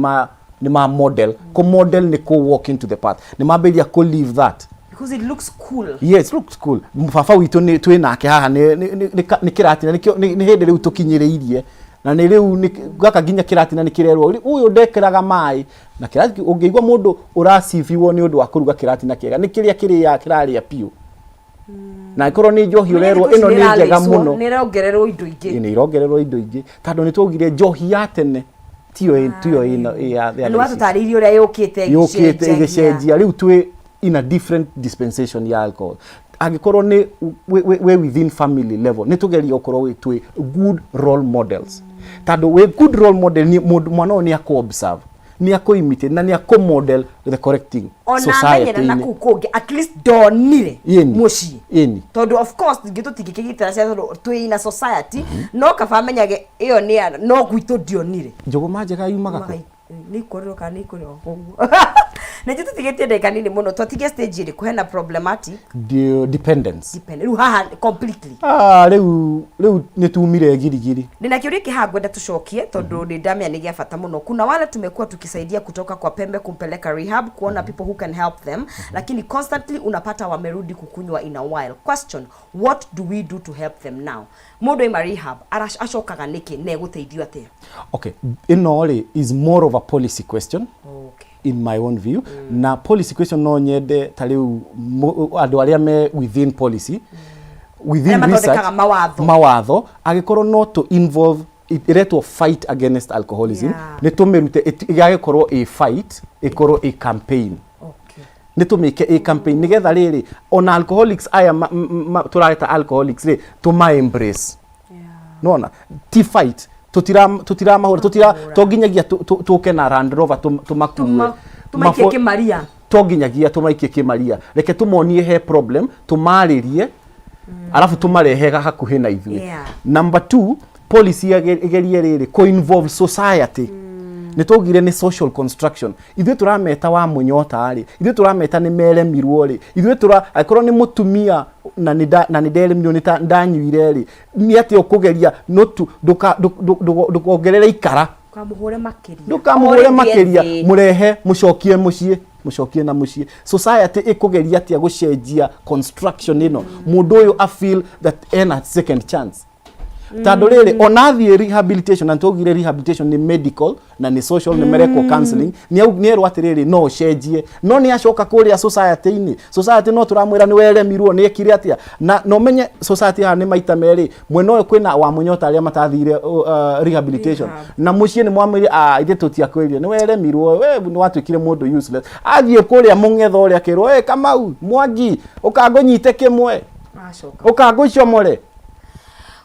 ma model. Kũ model nĩ kũ walk into the path, nĩ mambĩrĩria kũ live that. Because it looks cool. Yes, looks cool. Baba witũ nĩ twĩ nake haha, nĩ kĩratina, nĩ hĩndĩ rĩu tũkinyĩrĩirie na nĩ rĩu gaka nginya kĩratina nĩ kĩrerwo ũyũ ndekĩraga maĩ na kĩratina. Ũngĩigua mũndũ ũracibiwo nĩ ũndũ wa kũruga kĩratina kĩega, nĩ kĩrĩa kĩrĩa kĩrarĩa biũ, na ĩkorwo nĩ njohi ũrerwo ĩno nĩ njega mũno. Nĩ ĩrongererwo indo ingĩ. Nĩ irongererwo indo ingĩ, tondũ nĩ twaugire njohi ya tene tiyo ĩno ĩ ya Na nĩ watũtarĩirie ũrĩa yũkĩte. Yũkĩte ĩgĩcenjagia. Ĩgĩcenjia. Rĩu twĩ in a different dispensation ya alcohol. Angĩkorwo nĩ wĩ within family level, nĩ tũgerie gũkorwo twĩ good role models, tondũ wĩ good role model nĩ mũndũ mwana ũyũ nĩ akũ observe, nĩ akũ imitate na nĩ akũ model the correct thing. Ona amenyera na Society-inĩ. Kũu kũngĩ at least ndonire mũciĩ, tondũ of course ingĩ tũtingĩkĩgitĩra ciana tondũ twĩ in a society, no kaba amenyage ĩyo nĩ ya no gwitũ ndionire. Njũgũma njega yumaga kũ? Nĩ ikũrĩro kana nĩ ikũrĩro ũguo nĩ tũtigĩtie ndagĩka nini mũno, twatigia stage ĩrĩkũ hena problematic? Dependence. Depend rĩu haha completely. Ah, rĩu nĩ tumire girigiri. Ndĩna kĩũria kĩhaha ngwenda tũcokie, tondũ nĩ ndamenya nĩ gĩa bata mũno. Kuna wale tumekuwa tukisaidia kutoka kwa pembe kumpeleka rehab, kuona people who can help them, lakini constantly unapata wamerudi kukunywa in a while. Question, what do we do to help them now? Mũndũ aima rehab acokaga nĩkĩ na egũteithio atĩa? Okay, ĩno rĩ is more of a policy question in my own view. Na policy question, no nyende ta rĩu andũ arĩa me within policy, within Arĩa mathondekaga research, mawatho. Mawatho, angĩkorwo no to involve ĩretwo fight against alcoholism, nĩ tũmĩrute ĩgagĩkorwo ĩ fight, ĩkorwo ĩ campaign. Nĩ tũmĩke ĩ campaign nĩgetha rĩrĩ ona alcoholics aya tũrareta alcoholics rĩ, tũma embrace. Nona ti fight, tũtiramahũra, tutira to nginyagia tũke na Land Rover tũmakue. Tũmaikie kĩmaria. To nginyagia tũmaikie kĩmaria, reke tũmonie he problem, tũmarĩrie, arabu tũmarehe hakuhĩ na ithuĩ. Number two, policy ĩgerie rĩrĩ kũ involve society. Nĩ twaugire nĩ social construction. Ithuĩ tũrameta wa mũnyota rĩ, ithuĩ tũrameta nĩ meremirwo rĩ, ithuĩ tũra angĩkorwo nĩ mũtumia na nĩ nderemirwo nĩ ta ndanyuire rĩ, nĩ atĩa ũkũgeria ndũkongerere ikara. Ndũkamũhũre makĩria. Ndũkamũhũre Already makĩria. ethĩ. Mũrehe, mũcokie mũciĩ, mũcokie na mũciĩ. Society ĩkũgeria atĩa gũcenjia construction ĩno, mũndũ ũyũ a feel that ena second chance? Tondũ rĩrĩ, ona athiĩ rehabilitation, na twaugire rehabilitation nĩ medical na nĩ social, nĩ merekwo counseling, nĩ erwo atĩrĩrĩ, no ũcenjie, no nĩ acoka kũrĩa society-inĩ, society no tũramwĩra nĩ weremirwo, nĩ ekire atĩa. Na no menye society haha nĩ maita merĩ, mwena ũyũ kwĩna wa mũnyota arĩa matathire rehabilitation, Rehab. Na mũciĩ nĩ mwamwĩrire, ah, ithuĩ tũtiakwĩrire, nĩ weremirwo, we nĩ watuĩkire mũndũ useless. Athiĩ kũrĩa mũng'etho ũrĩa akĩrwo, "Ĩ Kamau Mwangi, ũkangũnyite kĩmwe." Acoka. Ũkangũcomore.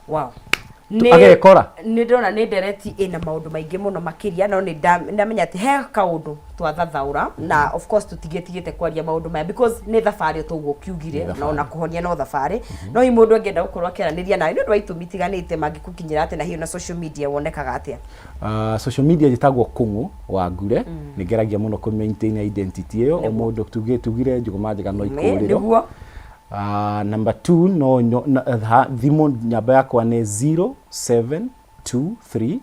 Wow. Agekora. Nĩ ndĩrona nĩ ndereti ĩna maũndũ maingĩ mũno makĩria, no nĩ ndamenya atĩ he kaũndũ twathathaũra, na of course tũtigĩtigĩte kwaria maũndũ maya because nĩ thabarĩ, o toguo kiugire, na ona kũhonia no thabarĩ. No hihi mũndũ angĩenda gũkorwo akĩaranĩria nawe nĩ ũndũ wa itũmi itiganĩte, mangĩkũkinyĩra atĩa, na hihi na social media wonekaga atĩa? Social media njĩtagwo Kũng'ũ wa Ngure. Nĩ ngeragia mũno kũ maintain identity ĩyo o mũndũ tugire njũgũma njega no ikũrĩro. Number two, no, no na, ha, thimũ namba yakwa nĩ 0723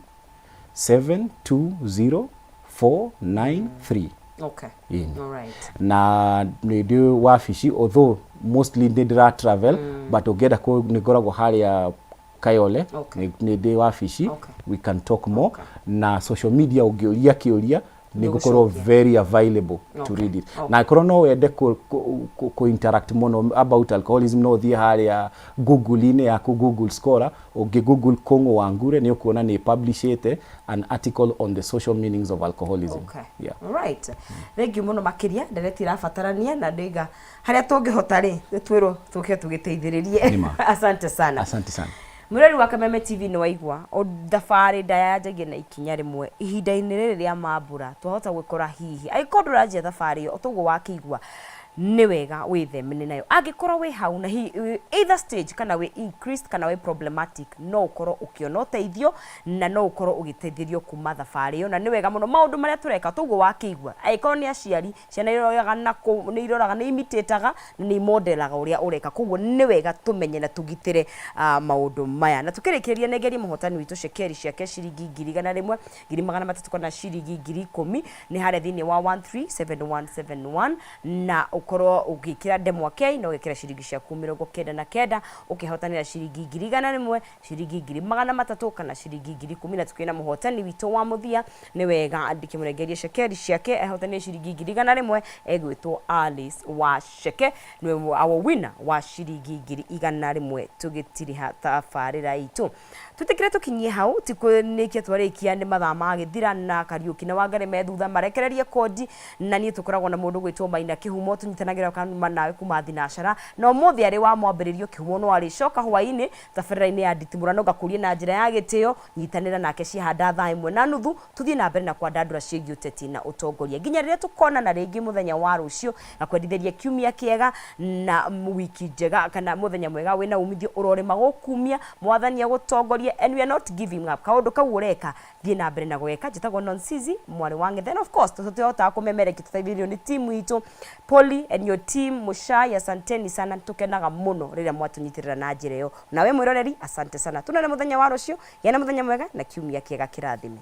720 493. Okay. Ĩni. Alright. Na nĩ ndĩ wabici, although mostly nĩ ndĩra travel, but ũngĩenda nĩ ngoragwo harĩa Kayole. Nĩ ndĩ wabici. We can talk more. Na social media, ũngĩũria kĩũria, nĩ ngũkorwo Nĩũgũcokia. very available to read it. Na angĩkorwo no wende kũ interact mũno about alcoholism, no ũthiĩ harĩa Google-inĩ yaku, Google Scholar, ũngĩ Google Kũng'ũ wa Ngure, nĩ ũkuona nĩ publishĩte an article on the social meanings of alcoholism. Yeah. Alright. Thank you mũno makĩria. Ndereti irabatarania na ndĩiga harĩa tũngĩhota rĩ, nĩtwĩrwo tũke tũgĩteithĩrĩrie. Nĩma. Asante sana. Asante sana. Mwĩrori wa Kameme TV, nĩ waigua thabarĩ ndaya yanjagia na ikinya rĩmwe. Ihinda-inĩ rĩrĩ rĩa mambura twahota gwĩkora hihi angĩkorwo ndũranjia thabarĩ ĩyo, toguo wakĩigua, nĩ wega wĩthemene nayo. Angĩkorwo wĩ hau na hihi wĩ either stage, kana wĩ increased kana wĩ problematic, no ũkorwo ũkĩona ũteithio na no ũkorwo ũgĩteithĩrio kuma thabarĩ ĩyo. Na nĩ wega mũno maũndũ marĩa tũreka, toguo wakĩigua, angĩkorwo nĩ aciari, ciana iroraga na kũ, nĩ iroraga, nĩ imitĩtaga na nĩ imodelaga ũrĩa ũreka. Koguo nĩ wega tũmenye na tũgitĩre maũndũ maya. Na tũkĩrĩkĩrĩria, nengerie mũhotani witũ cekeri ciake ciringi 100,000, 300,000 kana ciringi 10,000, nĩ harĩa thĩinĩ wa 137171, na ũkorwo ũgĩkĩra ndemwa K na ũgekĩra ciringi ciaku 99, ũkĩhotanĩra ciringi 100,000, ciringi 300,000 kana ciringi 10,000. Na tukĩna mũhotani witũ wa mũthia, nĩ wega ndĩkĩmũrengerie cekeri ciake ehotanie ciringi 100,000. Egwĩtwo Alice wa Ceke, nĩwe our winner wa ciringi 100,000. Tũgĩtiriha tabarĩra itũ, twĩtĩkĩre tũkinyie hau, ti kũrĩkia twarĩkia, nĩ mathaa magĩthira, na Kariũki na Wangari me thutha marekererie kodi. Na niĩ tũkoragwo na mũndũ gwĩtwo Maina Kĩhumo, tũnyitanagĩra kanuma nawe kuma thinacara, na ũmũthĩ arĩ wa mwambĩrĩrio. Kĩhumo no arĩcoka hwaĩ-inĩ tabarĩra-inĩ ya nditimũrano. Ngakũria na njĩra ya gĩtĩo, nyitanĩra nake ciahanda 1:30, tũthiĩ na mbere na kwandandũra ciĩgiĩ ũteti na ũtongoria. Nginya rĩrĩa tũkonana rĩngĩ mũthenya wa rũciũ, na kwendithĩria kiumia kĩega na wiki njega, kana mũthenya mwega wĩna umithio. Ũrorĩma gũkumia, Mwathani agũtongorie, and we are not giving up. Kaũndũ kau ũreka, thiĩ na mbere na gweka. Njĩtagwo Nonsizi mwarĩ wa Ng'ethe, and of course tũtihotaga kũmemerekia tũteithĩrĩrio nĩ timu itũ. Polly and your team, Mushai, asanteni sana. Tũkenaga mũno rĩrĩa mwatũnyitĩrĩra na njĩra ĩyo. Nawe mwĩroreri, asante sana. Tunane mũthenya wa rũciũ. Gĩa na mũthenya mwega na kiumia kĩega kĩrathime.